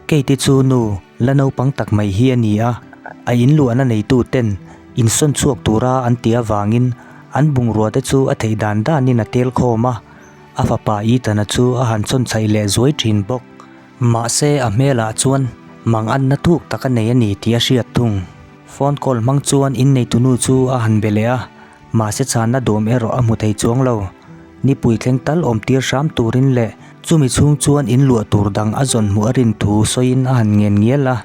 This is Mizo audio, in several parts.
Kate-i chu nu la naupang tak mai hi a ni a, a inluahna neitu ten insawn chhuak tura an tih avangin an bungrua te chu a theih dan danin a tel khawm a, a fapa Ethan-a chu a han chhawn chhaih leh zuai thin bawk. Mahse a hmelah chuan manganna thuk tak a nei a ni tih a hriat thung. Phone call hmang chuan inneitunu chu a han be leh a, mahse chhanna dawm erawh a hmu thei chuang lo. Nipui thleng tal awm tir hram turin leh chumi chhung chuan in luah tur dang a zawn hmuh a rin thu sawiin a han ngen ngial a.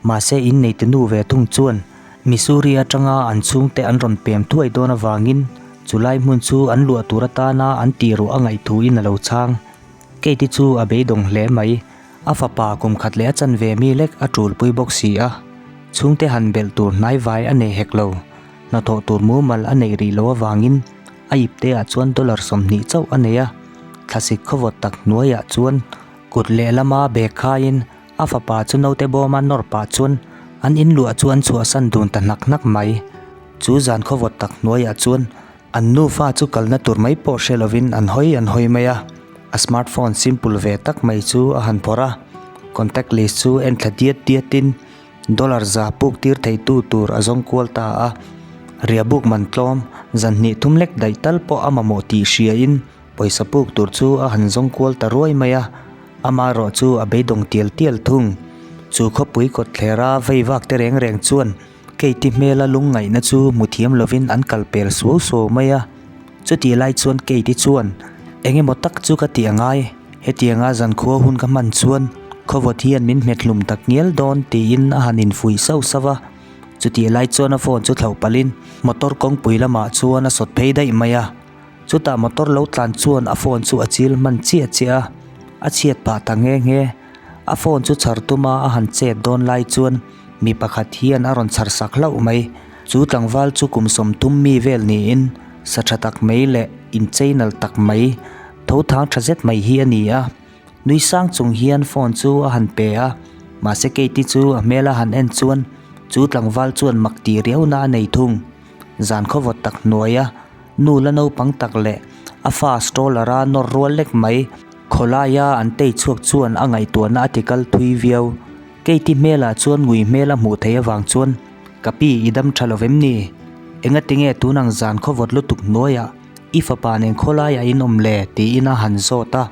Mahse inneite nu ve thung chuan Missouri atanga an chhungte an rawn pem thuai dawn avangin chulai hmun chu an luah tur atana an tih ruah a ngaih thuin a lo chhang. Kate-i chu a beidawng hle mai. A fapa kum khat leh a chanve mi lek a tulpui bawk si a, chhungte han belh tur hnaivai a nei hek lo. Hnathawh tur mumal a neih rih loh avangin a ipteah chuan dollar 20 chauh a nei a, thlasik khawvawt tak hnuaiah chuan kut lehlama bag khaiin a fapa chu naute bawma nawr pah chuan an inluah chu an chhuahsan dun ta hnak hnak mai. Chu zan khawvawt tak hnuaiah chuan an nufa chu kalna tur mai pawh hre lovin an hawi an hawi mai a, a smartphone simple ve tak mai chu a han phawrh a, contact list chu en thla diat diatin Dollar za puk tir theitu tur a zawng kual ta a, riahbuk man tlawm zan hnih thum lek daih tal pawh a mamawh tih hriain pawisa puk tur chu a han zawng kual ta ruai mai a, amaherawh chu a beidawng tial tial thung. Chu khawpui kawtthlera vei vak te reng reng chuan Kate-i hmela lungngaihna chu hmu thiam lovin an kal pel suau suau mai a, chutih lai chuan Kate-i chuan eng emaw tak chu ka tih a ngai. Hetianga zankhua hun ka hman chuan khawvawt hian min hmet hlum tak ngial dawn tiin a han infuih sauh sauh a. Chutih lai chuan a phone chu thlauh palhin motor kawngpui lamah chuan a sawt phei daih mai a. Chutah motor lo tlan chuan a phone chu a chil hman chiah chiah a, a chhiat phah ta nghe nghe. A phone chu chhar tuma a han chet dawn lai chuan mi pakhat hian a rawn chhar sak hlauh mai. Chu tlangval chu kum 30 mi vel niin sa tha tak mai leh inchei nalh tak mai Tho thang tha zet mai hi a ni a, nui sang chung hian phone chu a han pe a, mahse Kate-i chu a hmel a han en chuan chu tlangval chuan mak tih riauna a nei thung. Zan khawvawt tak hnuaia nu la naupang tak leh a fa stroller a nawr rual lek mai khawlaia an tei chhuak chuan a ngaihtuahna a ti kal thui viau. Kate-i hmelah chuan ngui hmel a hmuh theih avang chuan Ka pi i dam tha lo vem ni? Engatinge tun ang zan khawvawt lutuk hnuaiah I fapa nen khawlaiah in awm le? tiin a han zawt a.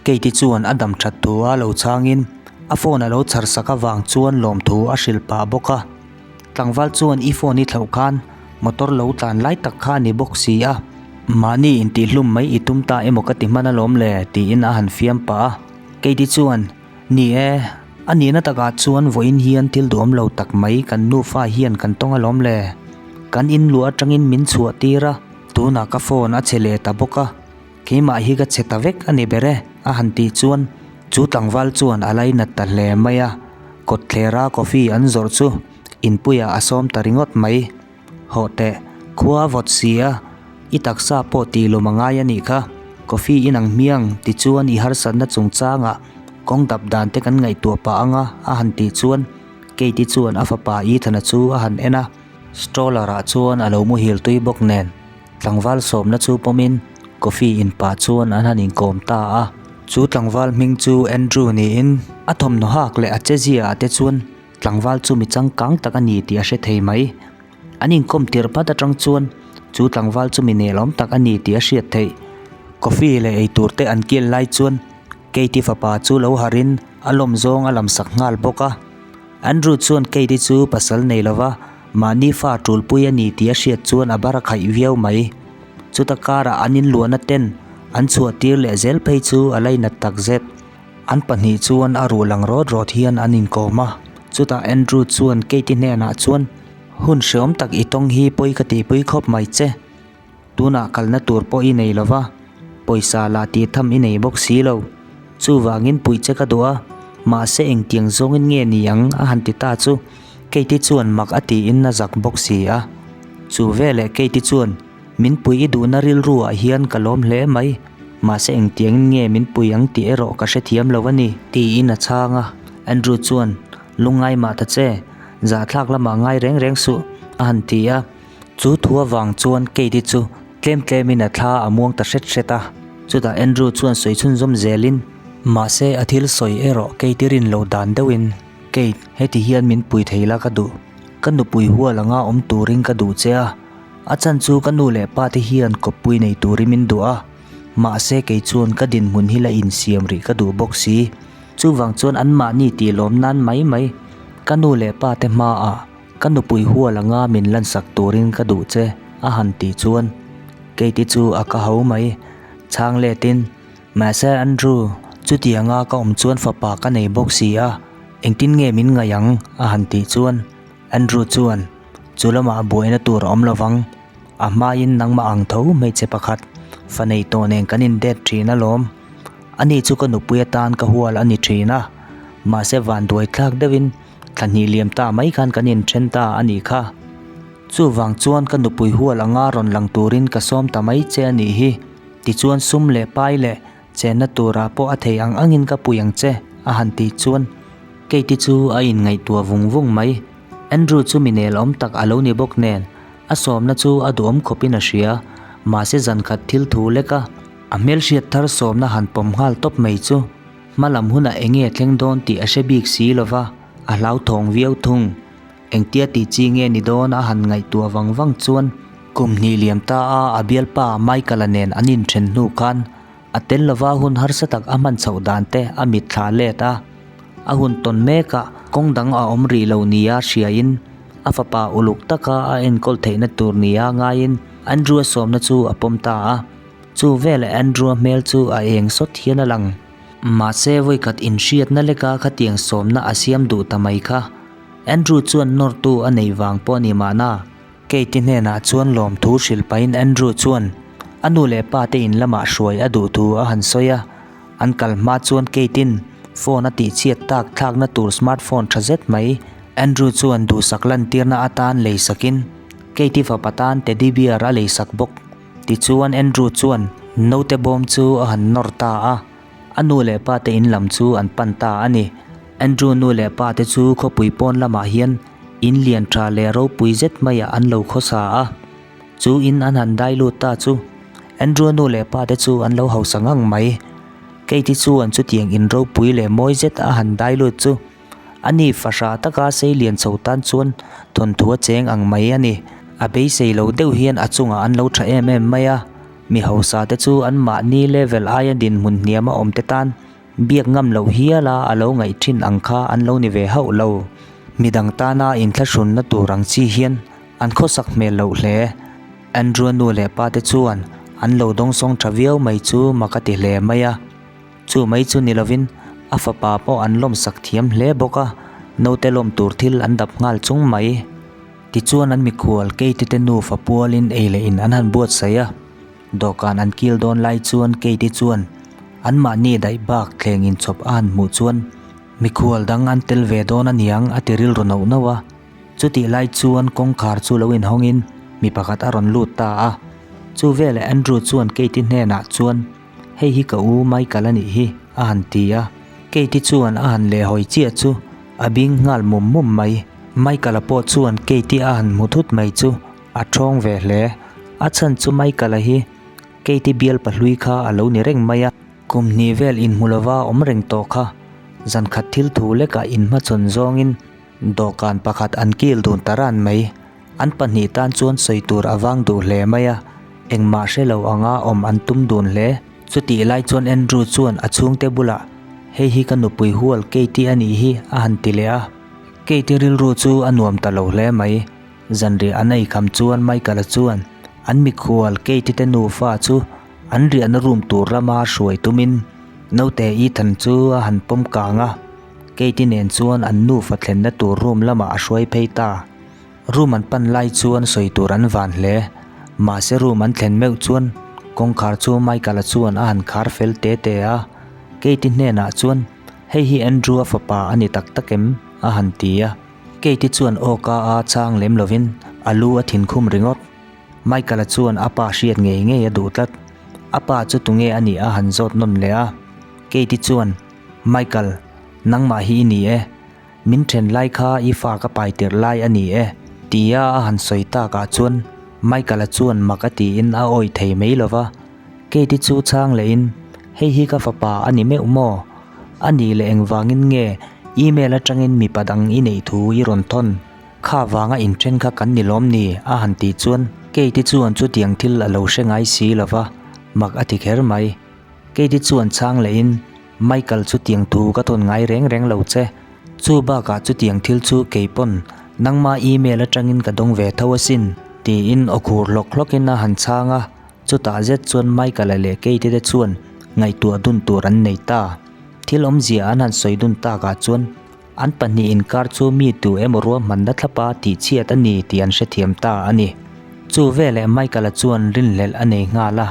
Kate-i chuan a dam that thu a lo chhangin a phone a lo chhar sak avang chuan lawmthu a hrilh pah bawk a. Tlangval chuan i phone i thlauh khan motor lo tlan lai tak kha a ni bawk si a, mahni intihhlum mai i tum ta emaw ka ti hman alawm le tiin a han fiam pah a. Kate-i chuan, Ni e, a nihna takah chuan vawiin hian thil duhawm lo tak mai kan nufa hian kan tawng alawm le. Kan inluah atangin min chhuah tir a. Tunah ka phone a chhe leh ta bawk a, keimah hi ka chhe ta vek a ni ber e, a han tih chuan chu tlangval chuan a lainat ta hle mai a, kawtthlera coffee an zawrh chu inpuiah a sawm ta ringawt mai. Hawh teh, khua a vawt si a, i taksa pawh tih lawm a ngai a nih kha, coffee in ang hmiang ti chuan i harsatna chungchangah kawng dap dan te kan ngaihtuah pah ang a, a han tih chuan Kate-i chuan a fapa Ethan-a chu a han en a. Stroller ah chuan a lo muhil tui bawk nen tlangval sawmna chu pawmin coffee in pah chuan an han inkawm ta a. Chu tlangval hming chu Andrew niin a thawmhnaw hak leh a chezia ah te chuan tlangval chu mi changkang tak a ni tih a hre thei mai. An inkawm tirh phat atang chuan chu tlangval chu mi nelawm tak a ni tih a hriat theih. Coffee leh eitur te an kil lai chuan Katie fapa chu lo harhin a lawm zawng a lamsak nghal bawk a. Andrew chuan Kate-i chu pasal nei lova mahni fa tulpui a ni tih a hriat chuan a bar a khaih viau mai. Chuta karah an inluahna ten an chhuah tir leh zel phei chu a lainat tak zet. An pahnih chuan a ruh lang rawt rawt hian an inkawm a, chutah Andrew chuan Kate-i hnenah chuan, Hun hreawm tak i tawng hi pawi ka tihpui khawp mai che. Tunah kalna tur pawh i nei lova, pawisa lah tih tham i nei bawk si lo. Chuvangin puih che ka duh a, mahse engtiang zawngin nge ni ang a han ti ta chu Kate-i chuan mak a tiin a zak bawk si a. Chu veleh Kate-i chuan, Min pui i duhna rilru ah hian ka lawm hle mai, mahse engtiangin nge min pui ang tih erawh ka hrethiam lo a ni, tiin a chhang a. Andrew chuan, Lungngai mah ta che, zahthlak lamah ngai reng reng suh, a han ti a. Chu thu avang chuan Kate-i chu tlem tlemin a thla a muang ta hret hret a. Chutah Andrew chuan sawi chhunzawm zelin. Mahse a thil sawi erawh Kate-i rin loh dan deuhin, Kate, heti hian min pui thei la ka duh. Ka nupui hual anga awm turin ka duh che a. A chan chu ka nu leh pa te hian kawppui nei turin min duh a. Mahse kei chuan ka dinhmun hi la insiam rih ka duh bawk si. Chuvang chuan anmahni tih lawm nan mai mai ka nu leh pa te hmaah ka nupui hual anga min lansak turin ka duh che a han tih chuan Kate-i chu a ka ho mai. Chhang letin, Mahse Andrew, chutianga ka awm chuan fapa ka nei bawk si a, engtin nge min ngaih ang? a han tih chuan Andrew chuan, Chu lamah buaina tur a awm lovang. A hmain nangmah ang tho hmeichhe pakhat fa nei tawh nen kan indet thin alawm. Ani chu ka nupui atan ka hual a ni thin a, mahse vanduai thlak deuhin thla hnih liam ta mai khan kan inthen ta a nih kha. Chuvang chuan ka nupui hual anga rawn lang turin ka sawm ta mai che a nih hi. Tichuan sum leh pai leh chenna turah pawh a thei ang angin ka pui ang che a han tih chuan Kate-i chu a inngaihtuah vung vung mai. Andrew chu mi nelawm tak a lo ni bawk nen a sawmna chu a duhawm khawpin a hria. Mahse zankhat thil thu lek a, a hmelhriat thar sawmna han pawm nghal tawp mai chu hma lam hunah eng nge thleng dawn tih a hre bik si lova, a hlauthawng viau thung. Engtia tih chi nge ni dawn a han ngaihtuah vang vang chuan kum hnih liam ta a a bialpa Michael-a nen an inthen hnu khan a tel lova hun harsa tak a hman chhoh dan te a mitthla let a. A hun tawn mekah kawng dang a awm rih lo nia hriain a fapa uluk taka a enkawl theihna tur nia ngaiin Andrew-a sawmna chu a pawm ta a. Chu veleh Andrew-a hmel chu a eng sawt hian a lang. Mahse vawikhat inhriatna leka khatiang sawmna a siam duh ta mai kha. Andrew chuan nawrtu a nei vang pawh a ni mahna. Kate-i hnenah chuan lawmthu hrilh pahin Andrew chuan a nu leh pa te in lamah hruai a duh thu a han sawi a. An kal hma chuan Kate-in phone a tihchhiat tak thlakna tur smartphone tha zet mai Andrew chuan duhsak lantirna atan leisakin Kate-i fapa tan teddy bear a leisak bawk. Tichuan Andrew chuan naute bawm chu a han nawr ta a. A nu leh pa te in lam chu an pan ta a ni. Andrew nu leh pa te chu khawpui pawn lamah hian in lian tha leh ropui zet maiah an lo khawsa a. Chu in an han dai lut ta chu Andrew nu leh pa te chu an lo hausa ngang mai. Katie chuan chutiang in ropui leh mawi zet a han dai lut chu a ni fahrah taka sei lian chho tan chuan thawnthu a cheng ang mai a ni. A beisei lo deuh hian a chungah an lo tha em em mai a. Mi hausa te chu an mahni level aia dinhmun hniam a awm te tan biak ngam loh hial a a lo ngaih thin ang kha an lo ni ve hauh lo. Midang tana inthlahrunna tur ang chi hian an khawsak hmel loh hle. Andrew-a nu leh pa te chuan an lo dawngsawng tha viau mai chu mak a ti hle mai a. Chu mai chu ni lovin a fapa pawh an lawmsak thiam hle bawk a, naute lawm tur thil an dap nghal chung mai. Tichuan an mikhual Kate te nufa pualin ei leh in an han buatsaih a, dawhkan an kil dawn lai chuan Kate chuan anmahni daih bak thleng inchhawp a han hmuh chuan mikhual dang an tel ve dawn aniang a ti rilru nauh nauh a. Chutih lai chuan kawngkhar chu lo inhawngin mi pakhat a rawn lut ta a. Chu veleh Andrew chuan Kate hnenah chuan Hei hi ka u Michael a nih hi a han ti a. Kate chuan a han lehhawi chiah chu A bing nghal mum mum mai. Michael-a pawh chuan Katie a han hmu thut mai chu a thawng ve hle. A chhan chu Michael-a hi Katie bial pahlui kha a lo ni reng mai a. Kum hnih vel inhmu lova awm reng tawh kha zan khat thil thu lekah inhmachhawn zawngin dawhkan pakhat an kil dun ta ran mai. An pahnih tan chuan sawi tur a vang duh hle mai a, engmah hre lo anga awm an tum dun hle. Chutih lai chuan Andrew chuan a chhungte bulah, Hei hi ka nupui hual Katie a nih hi a han ti leh a. Katie rilru chu a nuam ta lo hle mai. Zanriah an ei kham chuan Michael-a chuan an mikhual Katie te nufa chu an riahna room tur lama hruai tumin naute Ethan chu a han pawm kang a. Katie nen chuan an nufa thlenna tur room lamah a hruai phei ta. Room an pan lai chuan sawi tur an van hle. Mahse room an thlen meuh chuan kawngkhar chu Michael-a chuan a han khar fel te te a. Katie hnenah chuan, Hei hi Andrew-a fapa a ni tak tak em? a han ti a. Katie chuan awka a chang lem lovin a lu a thin khum ringawt. Michael-a chuan a pa hriat ngei ngei a duh tlat. A pa chu tunge a nih a han zawt nawn leh a. Katie chuan, Michael, nangmah hi i ni e. Min then lai kha i fa ka pai tirh lai a ni e, tia a han sawi takah chuan Michael-a chuan mak a tiin a awih thei mai lo va. Kate-i chu chhang lehin, Hei hi ka fapa a ni meuh maw? A nih leh engvangin nge email atangin mipa dang i neih thu i rawn thawn? Kha vanga inthen kha kan ni lawm ni? a han tih chuan Kate-i chuan chutiang thil a lo hre ngai si lo va, mak a ti kher mai. Kate-i chuan chhang lehin, Michael chutiang thu ka thawn ngai reng reng lo che. Chu bakah chutiang thil chu kei pawn nangma email atangin ka dawng ve tho asin, tiin aw khur hlawk hlawkin a han chhang a. Chutah zet chuan Michael-a leh Kate-i te chuan ngaihtuah dun tur an nei ta. Thil awmzia an han sawi dun takah chuan an pahnih inkar chu mi tu emaw ruahmanna thlapa tihchhiat a ni tih an hrethiam ta a ni. Chu veleh Michael-a chuan rinhlelh a nei nghal a.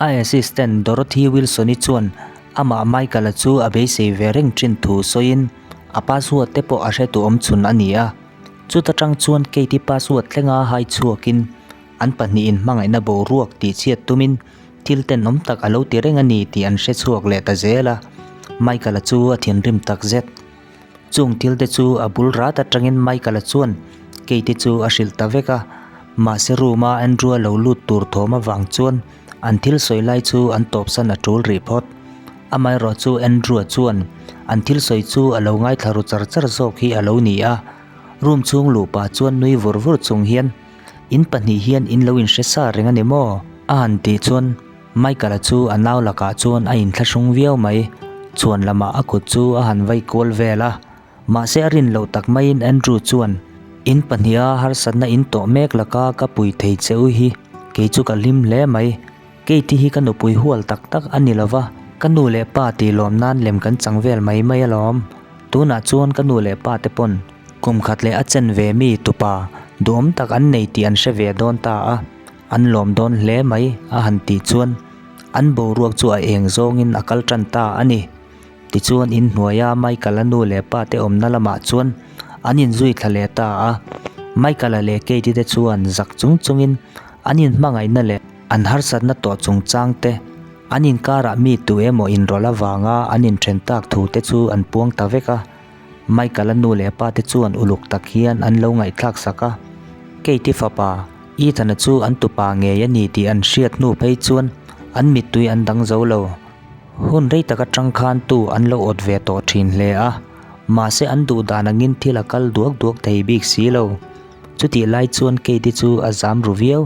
A assistant Dorothy Wilson-i chuan amah Michael-a chu a beisei ve reng thin thu sawiin a password te pawh a hretu awmchhun a ni a. Chuta tang chuan Kate-i password thlenga hai chhuakin An pahnihin hmangaihna boruak tihchhiat tumin thil tenawm tak a lo ti reng a ni tih an hre chhuak leh ta zel a, Michael-a chu a thinrim tak zet. Chung thil te chu a bul rat atangin Michael-a chuan Kate-i chu a hrilh ta vek a, mahse room-a Andrew-a lo lut tur thawm avang chuan an thil sawi lai chu an tawpsan a tul rih phawt. Amaherawh chu Andrew-a chuan an thil sawi chu a lo ngaithla ru char char zawk hi a lo ni a, room chhung luh pah chuan nui vur vur chung hian, In pahnih hian in lo inhre sa reng a ni maw? A han tih chuan Michael-a chu a nau lakah chuan a inthlahrung viau mai. Chhuan lamah a kut chu a han vai kual vel a. Mahse a rin loh tak maiin Andrew chuan, In pahniha harsatna in tawh mek laka ka pui thei che u hi kei chu ka hlim hle mai. Kate hi ka nupui hual tak tak a ni lova, ka nu leh pa tih lawm nan lem kan chang vel mai mai alawm. Tunah chuan ka nu leh pa te pawn kum khat leh a chen ve mi tupa duhawm tak an nei tih an hre ve dawn ta a, an lawm dawn hle mai a han tih chuan an boruak chu a eng zawngin a kal tan ta a ni. Tichuan inhnuaia Michael-a nu leh pa te awmna lamah chuan an inzui thla leh ta a, Michael-a leh Kate-i te chuan zak chung chungin an inhmangaihna leh an harsatna tawh chungchang te, an inkarah mi tu emaw inrawlh avanga an inthen tak thu te chu an puang ta vek a. Michael-a nu leh pa te chuan uluk tak hian an lo ngaihthlak sak a. Kate-i fapa, Ethan-a chu an tupa ngei a ni tih an hriat hnu phei chuan an mittui an dang zo lo. Hun rei tak atang khan tu an lo awt ve tawh thin hle a, mahse an duh dan angin thil a kal duak duak thei bik si lo. Chutih lai chuan Kate-i chu a zam ru viau,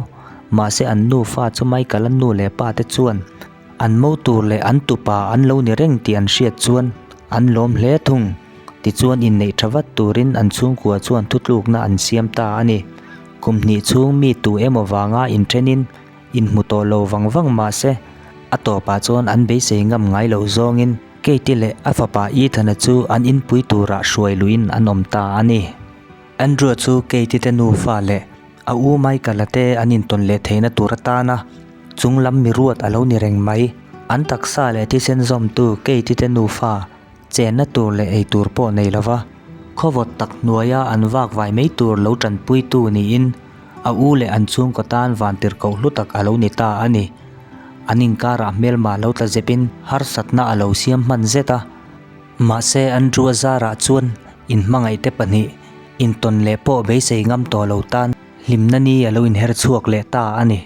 mahse an nufa chu Michael-a nu leh pa te chuan an mo tur leh an tupa an lo ni reng tih an hriat chuan an lawm hle thung. Tichuan inneih tha vat turin an chhungkua chuan thutlukna an siam ta a ni. Kum hnih chhung mi tu emaw vanga inthenin inhmu tawh lo vang vang mahse a tawpah chuan an beisei ngam ngai loh zawngin Kate-i leh a fapa Ethan-a chu an inpui turah hruai luhin an awm ta a ni. Andrew chu Kate-i te nufa leh a u Michael-a te an intawn leh theihna tur atana chung lam mi ruat a lo ni reng mai. An taksa leh thisen zawmtu Kate-i te nufa chenna tur leh ei tur pawh nei lova khawvawt tak hnuaia an vak vai mai tur lo tanpuitu niin a u leh an chhungkaw tan vantirhkoh hlu tak a lo ni ta a ni. An inkarah hmelma lo tla zepin harsatna a lo siam hman zet a. Mahse Andrew-a zarah chuan inhmangaihte pahnih intawn leh pawh beisei ngam tawh lo tan hlimna ni a lo inher chhuak leh ta a ni.